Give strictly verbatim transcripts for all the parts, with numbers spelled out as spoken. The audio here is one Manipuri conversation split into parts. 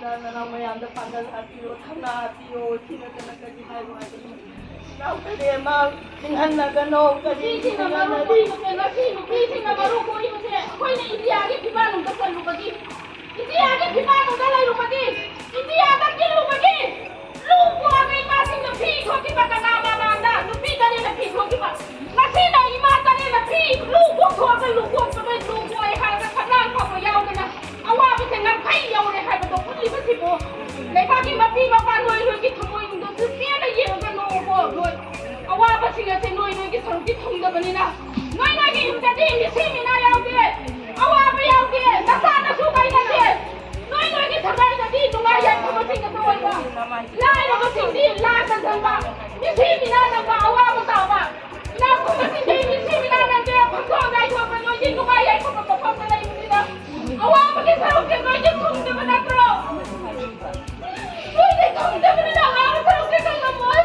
ꯅꯅꯥꯎ ꯃꯌꯥꯝꯗ ꯄꯥꯡꯒꯜ ꯍꯥꯞꯄꯤꯌꯣ, ꯊꯧꯅꯥ ꯍꯥꯞꯄꯤꯌꯣ, ꯁꯤ ꯅꯠꯇꯅ ꯀꯔꯤ ꯍꯥꯏꯕ ꯍꯥꯏꯕꯅꯣ? ꯏꯅꯥꯎ ꯀꯔꯦꯝꯃ, ꯅꯤꯡꯍꯟꯅꯒꯅꯣ, ꯀꯔꯤ ꯅꯨꯄꯤꯁꯤꯡꯅ ꯃꯔꯨ ꯅꯤꯡꯍꯟꯅꯔꯤ? ꯀꯣꯏꯕꯁꯦ ꯉꯁꯤ ꯅꯨꯄꯤꯁꯤꯡꯅ ꯃꯔꯨ ꯀꯣꯏꯕꯁꯦ ꯑꯩꯈꯣꯏꯅ ꯏꯟꯗꯤꯌꯥꯒꯤ ꯐꯤꯕꯥꯛꯅꯨꯡꯗ ꯆꯜꯂꯨꯕꯒꯤ, ꯏꯟꯗꯤꯌꯥꯒꯤ ꯐꯤꯕꯥꯛꯅꯨꯡꯗ ꯂꯩꯔꯨꯕꯒꯤ, ꯏꯟꯗꯤꯌꯥꯗ ꯇꯤꯜꯂꯨꯕꯒꯤ ꯂꯨ ꯀꯣꯛꯑꯒ ꯏꯃꯥꯁꯤꯡꯅ ꯐꯤ ꯊꯣꯛꯈꯤꯕ ꯀꯅꯥ ꯃꯃꯥꯡꯗ ꯅꯨꯄꯤ ꯇꯔꯦꯠꯅ ꯐꯤ ꯊꯣꯛꯈꯤꯕ? ꯉꯁꯤꯅ ꯏꯃꯥ ꯇꯔꯦꯠꯅ ꯐꯤ ꯂꯨ ꯀꯣꯛꯊꯣꯛꯑꯒ ꯂꯨ ꯀꯣꯛꯄꯗ ꯂꯨ ꯀꯣꯛꯑꯦ ꯍꯥꯏꯔꯒ ꯁꯛꯂꯥꯡ ꯐꯥꯎꯕ ꯌꯥꯎꯗꯅ ꯑꯋꯥꯕꯁꯦ ꯉꯝꯈꯩ ꯌꯧꯔꯦ ꯍꯥꯏꯕꯗꯣ ꯎꯠꯂꯤꯕꯁꯤꯕꯨ ꯂꯩꯕꯥꯛꯀꯤ ꯃꯄꯤ ꯃꯄꯥ ꯅꯣꯏ ꯅꯣꯏꯒꯤ ꯊꯃꯣꯏꯅꯨꯡꯗꯁꯨ ꯄꯦꯟꯅ ꯌꯦꯡꯉꯒ ꯅꯣꯛꯑꯣꯀꯣ꯫ ꯅꯣꯏ ꯑꯋꯥꯕꯁꯤꯡ ꯑꯁꯦ ꯅꯣꯏ ꯅꯣꯏꯒꯤ ꯁꯔꯨꯛꯇꯤ ꯊꯨꯡꯗꯕꯅꯤꯅ, ꯅꯣꯏ ꯅꯣꯏꯒꯤ ꯌꯨꯝꯗꯗꯤ ꯃꯤꯁꯤ ꯃꯤꯅꯥ ꯌꯥꯎꯗꯦ, ꯑꯋꯥꯕ ꯌꯥꯎꯗꯦ, ꯅꯆꯥ ꯅꯁꯨ ꯀꯥꯏꯅꯗꯦ꯫ ꯅꯣꯏ ꯅꯣꯏꯒꯤ ꯊꯃꯣꯏꯗꯗꯤ ꯅꯨꯡꯉꯥꯏ ꯌꯥꯏꯐꯕꯁꯤꯡ ꯑꯗꯨ ꯑꯣꯏꯕ, ꯂꯥꯏꯔꯕꯁꯤꯡꯗꯤ ꯂꯥꯟꯅ ꯆꯟꯕ, ꯃꯤꯁꯤ ꯃꯤꯅꯥ ꯅꯪꯕ, ꯑꯋꯥꯕ ꯇꯥꯕ꯫ ꯏꯅꯥꯛ ꯈꯨꯟꯕꯁꯤꯡꯗꯤ ꯃꯤꯁꯤ ꯃꯤꯅꯥ ꯅꯪꯗꯦ, ꯐꯝꯊꯣꯛ ꯉꯥꯏꯊꯣꯛꯄ ꯅꯣꯏꯗꯤ ꯅꯨꯡꯉꯥꯏ ꯌꯥꯏꯐꯕ ꯃꯐꯝꯗ ꯂꯩꯕꯅꯤꯅ꯫ ꯑꯋꯥꯕꯒꯤ ꯁꯔꯨꯛꯁꯦ ꯅꯣꯏꯗꯤ ꯊꯨꯡꯗꯕ ꯅꯠꯇ꯭ꯔꯣ? ꯅꯣꯏꯗꯤ ꯊꯨꯡꯗꯕꯅꯤꯅ ꯑꯋꯥꯕ ꯁꯔꯨꯛꯁꯦ ꯈꯪꯉꯝꯃꯣꯏ꯫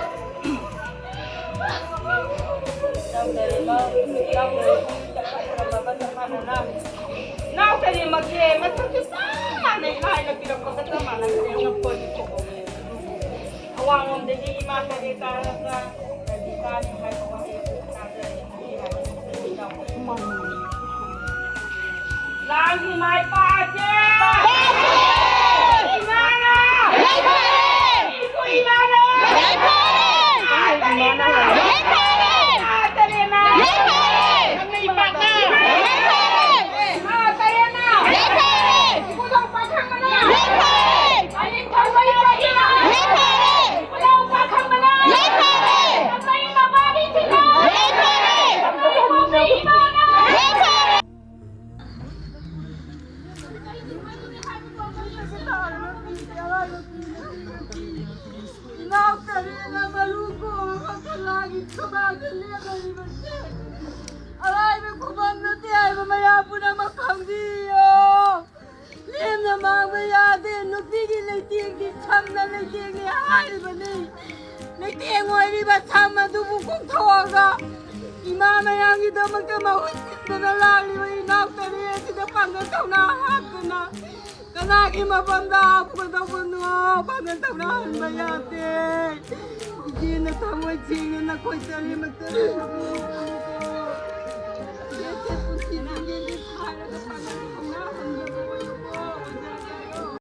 ꯅꯥꯎ ꯀꯔꯦꯝꯃꯒꯤ ꯃꯁꯛꯁꯨ ꯆꯞ ꯃꯥꯟꯅꯩ, ꯂꯥꯏꯅ ꯄꯤꯔꯛꯄꯒ ꯆꯞ ꯃꯥꯟꯅꯈ꯭ꯔꯦ꯫ ꯑꯋꯥꯡꯂꯣꯝꯗꯒꯤ ꯏꯃꯥ ꯀꯔꯤ ꯀꯥꯔꯒ ꯀꯔꯤ ꯀꯥꯔꯤ ꯍꯥꯏꯕ ꯋꯥꯍꯩ ꯑꯗꯨ ꯇꯥꯖꯔꯦ꯫ ꯂꯥꯟꯒꯤ ꯃꯥꯏ ꯄꯥꯛꯑꯁꯦ! ꯏꯃꯥꯅ! ꯏꯄꯨ ꯏꯃꯥꯅ! ꯏꯃꯥ ꯇꯔꯦꯠꯅ! ꯏꯃꯥ ꯇꯔꯦꯠꯅ! ꯏꯃꯥ ꯇꯔꯦꯠꯅ! ꯏꯃꯥ ꯇꯔꯦꯠꯅ! ꯏꯄꯨꯗꯧ ꯄꯥꯈꯪꯕꯅ! ꯑꯅꯤ ꯊꯣꯛꯄ ꯏꯄꯥ ꯏꯃꯥ! ꯏꯄꯨꯗꯧ ꯄꯥꯈꯪꯕꯅ! ꯂꯩ ꯃꯕꯥꯅꯤꯁꯤꯅ! ꯂꯩ ꯏꯃꯥꯅ! ꯏꯅꯥꯎ ꯇꯔꯦꯠꯅ ꯃꯔꯨ ꯀꯣꯛꯑꯒ ꯀꯂꯥꯒꯤ ꯁꯨꯃꯥꯡꯗ ꯂꯦꯞꯂꯤꯕꯁꯦ ꯑꯔꯥꯏꯕ ꯈꯨꯕꯝ ꯅꯠꯇꯦ ꯍꯥꯏꯕ ꯃꯌꯥꯝ ꯄꯨꯝꯅꯃꯛ ꯈꯪꯕꯤꯌꯨ꯫ ꯂꯦꯝꯅ ꯃꯥꯡꯕ ꯌꯥꯗꯦ꯫ ꯅꯨꯄꯤꯒꯤ ꯂꯩꯇꯦꯡꯗꯤ ꯁꯝꯅ ꯂꯩꯇꯦꯡꯅꯤ ꯍꯥꯏꯔꯤꯕꯅꯤ꯫ ꯂꯩꯇꯦꯡ ꯑꯣꯏꯔꯤꯕ ꯁꯝ ꯑꯗꯨꯕꯨ ꯀꯣꯛꯊꯣꯛꯑꯒ ꯏꯃꯥ ꯃꯌꯥꯝꯒꯤꯗꯃꯛꯇ ꯃꯍꯨꯠ ꯁꯤꯟꯗꯨꯅ ꯂꯥꯛꯂꯤꯕ ꯏꯅꯥꯎ ꯇꯔꯦꯠ ꯑꯁꯤꯗ ꯄꯥꯡꯒꯜ ꯊꯧꯅꯥ ꯍꯥꯞꯇꯨꯅ ꯀꯅꯥꯒꯤ ꯃꯐꯝꯗ ꯍꯥꯞꯀꯗꯧꯕꯅꯣ? ꯐꯅ ꯇꯧꯅꯍꯟꯕ ꯌꯥꯗꯦ꯫ ꯏꯆꯦꯅ ꯊꯃꯣꯏ ꯁꯦꯡꯅ ꯅꯈꯣꯏ ꯆꯠꯂꯤ ꯃꯇꯝꯗ